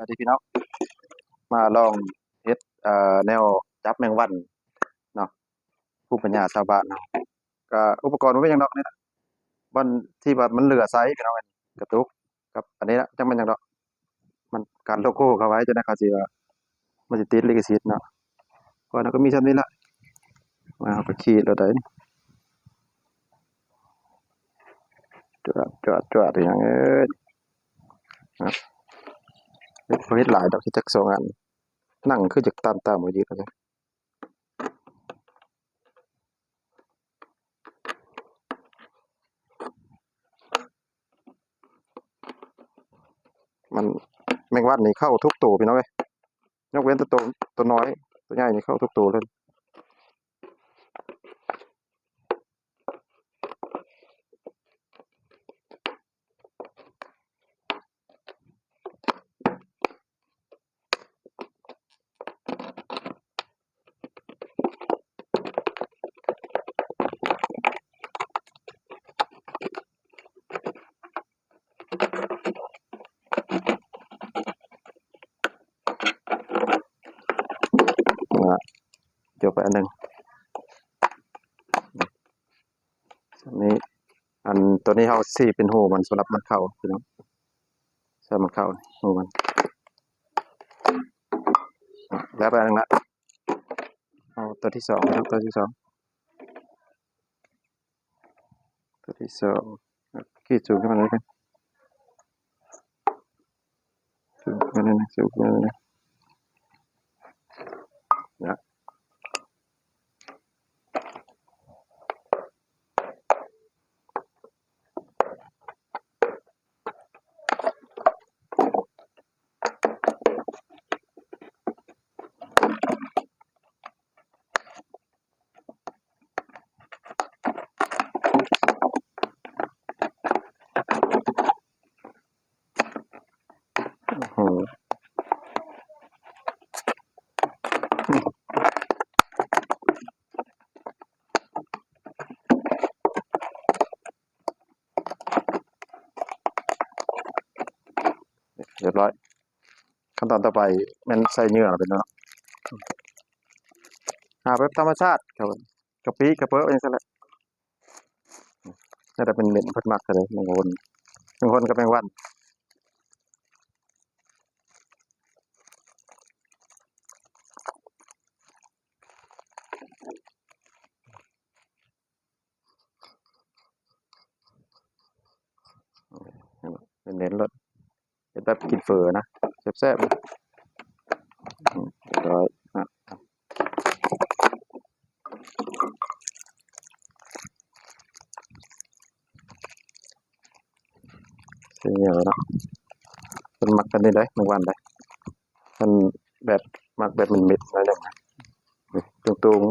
ສະຫວັດດີພີ່ນ້ອງ ມາລອງເຮັດ ເອີ ແນວຈັບແມງວັນເນາະ ພູມປັນຍາຊາວບ້ານເຮົາ. ກະອຸປະກອນບໍ່ມີຫຍັງດອກ ນີ້ລະ ບ່ອນທີ່ວ່າມັນເຫຼືອໃຊ້ພີ່ນ້ອງ ກະຕຸກ ກັບອັນນີ້ລະ ຈັກແມ່ນຫຍັງດອກ ມັນການໂລໂກ້ເຂົາໄວ້ ຈັ່ງໃດເຂົາຊິວ່າ ມັນຊິຕິດລິຂະສິດເນາະ. ກ່ອນເຮົາກະມີສ່ຳນີ້ລະ ມາເຮົາກະຂີດໂລດໄດ໋ ຈວດ ຈວດ ຈວດ ອີຫຍັງເອີຍ ເຮັດ ບໍ່ເຮັດຫຼາຍດອກ ເຮັດຈັກສອງອັນ ນັ່ງຄືຈະຕາມໆ ບໍ່ຢືດເອົາເດ້. ມັນ ແມງວັນນີ້ເຂົ້າທຸກໂຕພີ່ນ້ອງເອີຍ ຍົກເວັ້ນແຕ່ໂຕ ໂຕນ້ອຍ ໂຕໃຫຍ່ນີ້ເຂົ້າທຸກໂຕເລີຍ. ຈົບໄປອັນໜຶ່ງ ອັນນີ້ ອັນໂຕນີ້ເຮົາສີເປັນຮູມັນ ສຳລັບມັນເຂົ້າພີ່ນ້ອງ ໃສ່ມັນເຂົ້າຮູມັນ ແລ້ວໄປອັນໜຶ່ງລະ ເອົາໂຕທີສອງ ໂຕທີສອງ ໂຕທີສອງ ຂີດສູງຂຶ້ນມາໜ້ອຍໜຶ່ງ ສູງຂຶ້ນມາໜ້ອຍໜຶ່ງ ສູງຂຶ້ນມາໜ້ອຍໜຶ່ງ ນະ. ໂອ້ໂຫ ຮຽບຮ້ອຍ ຂັ້ນຕອນຕໍ່ໄປແມ່ນໃສ່ເຫຍື່ອລະເປັນເນາະ ຫາແບບທຳມະຊາດ ກະປິກະເປິໄປຈັ່ງຊັ້ນແຫຼະ ແຕ່ເປັນເມັນເພິ່ນມັກເລີຍ ແມງໂຫນ ແມງໂຫນກັບແມງວັນ. ເນັ້ນໆ ໂລດ ເຮັດແບບກິນເຝີນະ ແຊບໆ ອືມ ຮຽບຮ້ອຍນະ ເປັນຫຍັງເນາະ ເພິ່ນມັກອັນນີ້ເດ້ ແມງວັນເດ້ ເພິ່ນແບບ ມັກແບບເມັດໆ ໜ້ອຍໜຶ່ງນະ ຕຸງ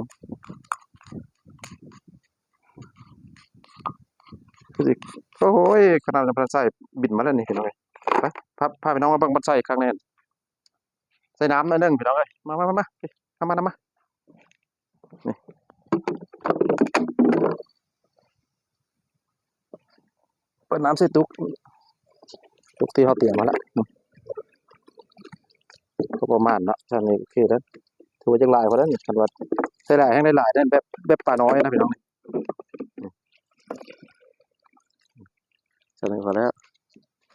ໆ ຄືຊິ ໂອ້ຍ ຂະໜາດຍັງບໍ່ທັນໃສ່ ບິນມາແລ້ວນີ້ພີ່ນ້ອງເອີຍ ໄປ ພາ ພາພີ່ນ້ອງມາເບິ່ງມັນໃສ່ຄັກແນ່ ໃສ່ນ້ຳໜ້ອຍໜຶ່ງພີ່ນ້ອງເອີຍ ມາ ມາ ມາ ມາ ນຳມາ ນຳມາ ນີ້ ເປີດນ້ຳໃສ່ຕຸກ ຕຸກທີ່ເຮົາຕຽມມາລະ ພໍປະມານເນາະ ຊ່ຳນີ້ໂອເຄແລ້ວ ຖືວ່າຈັກຫຼາຍພໍແລ້ວນີ້ ຄັນວ່າໃສ່ຫຼາຍແຮງໄດ້ຫຼາຍເດ້ ແບບ ແບບປານ້ອຍນະພີ່ນ້ອງ ຊ່ຳນີ້ພໍແລ້ວ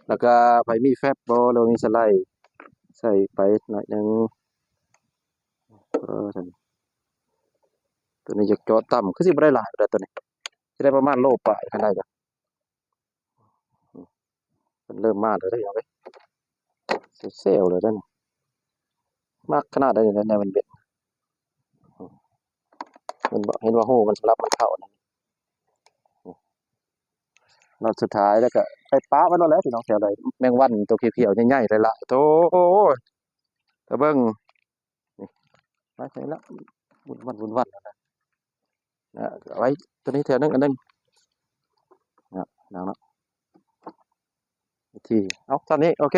ແລ້ວກະໃຜມີແຟັບບໍ່ ຫຼືວ່າມີສະໄລ ໃສ່ໄປໜ້ອຍໜຶ່ງ ເອີ ໂຕນີ້ຢາກເຈາະຕ່ຳ ຄືຊິບໍ່ໄດ້ຫຼາຍປານໃດໂຕນີ້ ຊິໄດ້ປະມານໂລປາຍ ຄັນໄດ້ກະ ເພິ່ນເລີ່ມມາແລ້ວເດ້ ເອົາເດ້ ແຊວໆ ເລີຍເດ້ນີ້ ມັກຂະໜາດໃດນີ້ແນວມັນເບັດ ເຫັນບໍ່ ເຫັນວ່າຮູມັນສຳລັບມັນເຂົ້ານີ້ ລອດສຸດທ້າຍ ແລ້ວກະໄປປະໄວ້ໂລດແຫຼະພີ່ນ້ອງ ແຖວໃດແມງວັນໂຕຂຽວໆ ໃຫຍ່ໆ ຫຼາຍໆ ໂທ້ ຕາເບິ່ງ ນີ້ ໄປໃສ່ລະ ວຸ້ນວັນ ວຸ້ນວັນ ນະ ເອົາໄວ້ໂຕນີ້ແຖວໜຶ່ງ ອັນໜຶ່ງ ນະ ນາງເນາະ ວິທີ ເອົາ ສ່ຳນີ້ ໂອເຄ